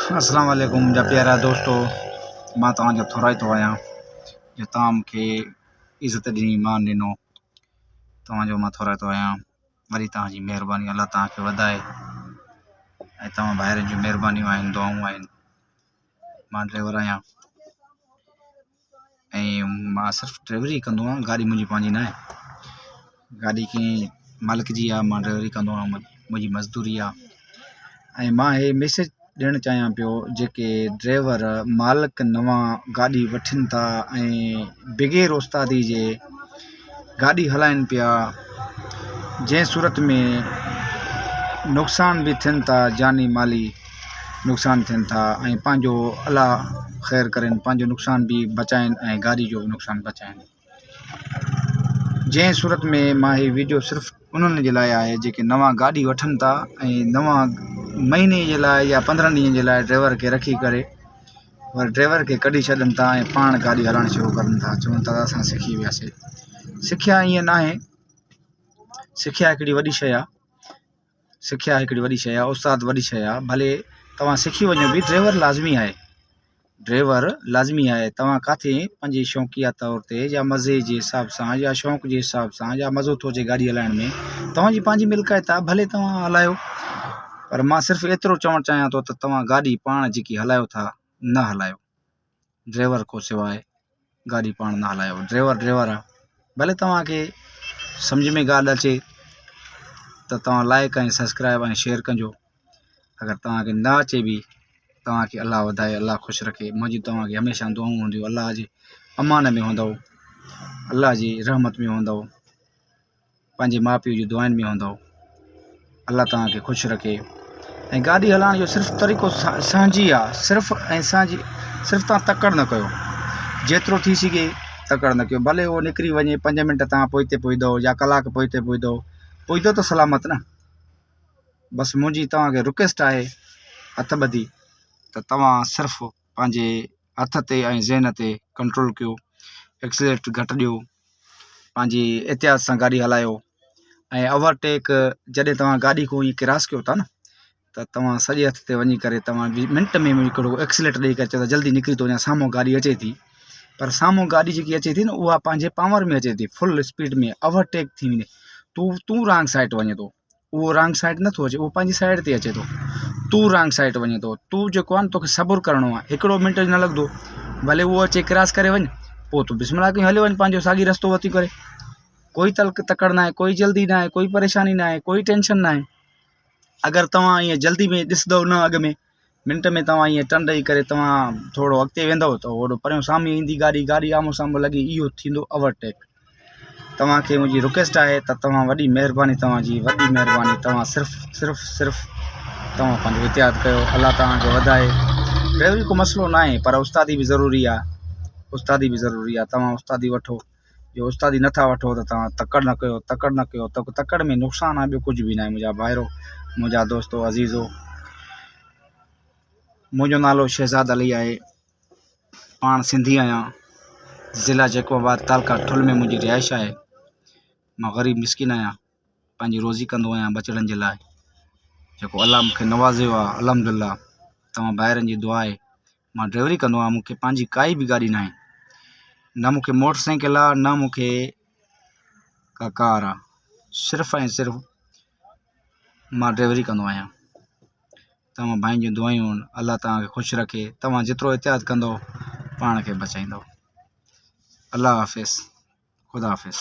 اسلام عليڪم منهنجا پيارا دوستو مان توهان جو ٿورائتو آهيان جو توهان مون کي عزت ڏني مان ڏنو توهان جو مان ٿورائتو آهيان وري توهان جي مهرباني الله توهان کي وڌائي ۽ توهان ڀائرن جون مهربانيون آهن دعائون آهن مان ڊرائيور آهيان ۽ مان صرف ڊرائيوري ڪندو آهيان گاڏي منهنجي پنهنجي ناهي گاڏي ڪنهن مالڪ جي آهي مان ڊرائيوري ڪندو آهيان منهنجي مزدوري آهي ۽ مان هي ميسيج ڏيڻ چاهيان پيو جيڪي ڊرائيور مالڪ نوان گاڏي وٺن ٿا ۽ بغير استادي جي گاڏي هلائين پيا جنهن صورت ۾ نقصان به ٿين ٿا جاني مالي نقصان ٿين ٿا ۽ پنهنجو الله خير ڪرين پنهنجو نقصان به بچائين ۽ گاڏي جو به نقصان بچائين جنهن صورت ۾ مان هي ويڊيو صرف انهن جي لاء آهي جيڪي نوان گاڏي وٺن ٿا ۽ نوان مهيني جي لاء يا پندرهن ڏينهن جي لاء ڊرائيور کي رکي ڪري وري ڊرائيور کي ڪڍي ڇڏن ٿا ۽ پاڻ گاڏي هلائڻ شروع ڪن ٿا چون ٿا ته اسان سکي وياسي سکيا ائين ناهي سکيا هڪڙي وڏي شيء آهي سکيا هڪڙي وڏي شيء آهي استاد وڏي شيء آهي ڀلي توهان سکي وڃو به ڊرائيور لازمي آهي ڊرائيور لازمي آهي توهان ڪاٿي پنهنجي شوقيه طور تي يا مزي جي حساب سان يا شوق جي حساب سان يا مزو ٿو اچي گاڏي هلائڻ ۾ توهان جي پنهنجي ملڪيت آهي ڀلي توهان هلايو پر مان صرف ايترو چوڻ چاهيان ٿو ته توهان گاڏي پاڻ جيڪي هلايو ٿا نه هلايو ڊرائيور کان سواءِ گاڏي پاڻ نه هلايو ڊرائيور ڊرائيور آهي ڀلي توهان کي سمجهه ۾ ڳالهه اچي ته توهان لائڪ ۽ سبسڪرائب ۽ شيئر ڪجو اگر توهان کي نه اچي به توهان کي الله وڌائي الله خوش رکي منهنجي توهان کي هميشه دعائون هونديون الله جي امان ۾ هوندؤ الله جي رحمت ۾ هوندؤ پنهنجي ماء پيء جي دعائن ۾ هوندؤ الله توهان کي خوش رکي ۽ گاڏي هلائڻ جو صرف طريقو سهنجي آهي صرف ۽ سهنجي صرف توهان تڪڙ نه ڪيو جيترو ٿي سگهي تڪڙ نه ڪيو ڀلي اهو نڪري وڃي پنج منٽ توهان پوئتي پوئيندو يا ڪلاڪ پوئتي پوئيندو پوئيندو ته سلامت نه بس منهنجي توهان کي رڪويسٽ آهي هٿ ٻڌي ته توهان صرف پنهنجي هٿ تي ۽ ذهن تي ڪنٽرول ڪيو ايڪسيلريٽر گهٽ ڏيو پنهنجي احتياط سان گاڏي هلايو ۽ اوور ٽيڪ جڏهن توهان گاڏي کان ائين ڪراس ڪيو ٿا نه ته توهان سڄي هٿ تي وڃي ڪري توهان منٽ ۾ هڪڙو ايڪسيلريٽر ڏئي ڪري چئو ٿا جلدي نڪري ٿو وڃان سامهون گاڏي اچي ٿي پر سامهون گاڏي جيڪي اچي ٿي نه اها پنهنجي پاور ۾ اچي ٿي فل اسپيڊ ۾ اوور ٽيڪ ٿي وڃي تون تون رانگ سائيڊ وڃي ٿو اهو رانگ سائيڊ نٿو اچي اهو پنهنجي سائيڊ تي اچي ٿو تون رانگ سائيڊ وڃين ٿو تون جيڪو آهي نه توکي صبر ڪرڻو آهي هڪڙو منٽ نه لڳندو ڀلي اهو اچي ڪراس ڪري وڃ پوء تون بسم الله ڪري هليو وڃ پنهنجو ساڳي رستو وتي ڪري ڪوئي تلڪ تڪڙ ناهي ڪوئي جلدي ناهي ڪوئي پريشاني ناهي ڪوئي ٽينشن ناهي اگر توهان ائين جلدي ۾ ڏسندو نه اڳ ۾ منٽ ۾ توهان ائين ٽنڊ ڏئي ڪري توهان ٿورو اڳتي ويندؤ ته اوڏو پريون سامهون ايندي گاڏي گاڏي آمهون سامهون لڳي اهو ٿيندو اوور ٽيڪ توهان کي منهنجي رڪويسٽ آهي ته توهان وڏي مهرباني توهان جي وڏي مهرباني توهان صرف صرف صرف توهان پنهنجو احتياط ڪيو الله توهان کي وڌائي ڊرائيوري ڪو مسئلو نه آهي پر استادي به ضروري آهي استادي به ضروري آهي توهان استادي وٺو جو استادي نٿا وٺو ته توهان تڪڙ نه ڪيو تڪڙ نه ڪيو تڪڙ ۾ نقصان آهي ٻيو ڪجهه به ناهي منهنجا ڀائرو منهنجا دوستو عزيزو منهنجو نالو شهزاد علي آهي پاڻ سنڌي آهيان ضلع جيڪب آباد تعلقه ٺل ۾ منهنجي رهائش آهي مان غريب مسڪين آهيان پنهنجي روزي ڪندو آهيان ٻچڙن جي لاء جيڪو الله مون کي نوازيو آهي الحمد لله توهان ڀائرن جي دعا آهي مان ڊرائيوري ڪندو آهيان مون کي پنهنجي ڪائي به گاڏي ناهي نه مون کي موٽر سائيڪل آهي نه مون کي ڪا ڪار آهي صرف ۽ صرف مان ڊرائيوري ڪندو آهيان توهان ڀائين جون دعائون آهن الله توهان کي خوش رکي توهان جيترو احتياط ڪندو پاڻ کي بچائيندو الله حافظ خدا حافظ.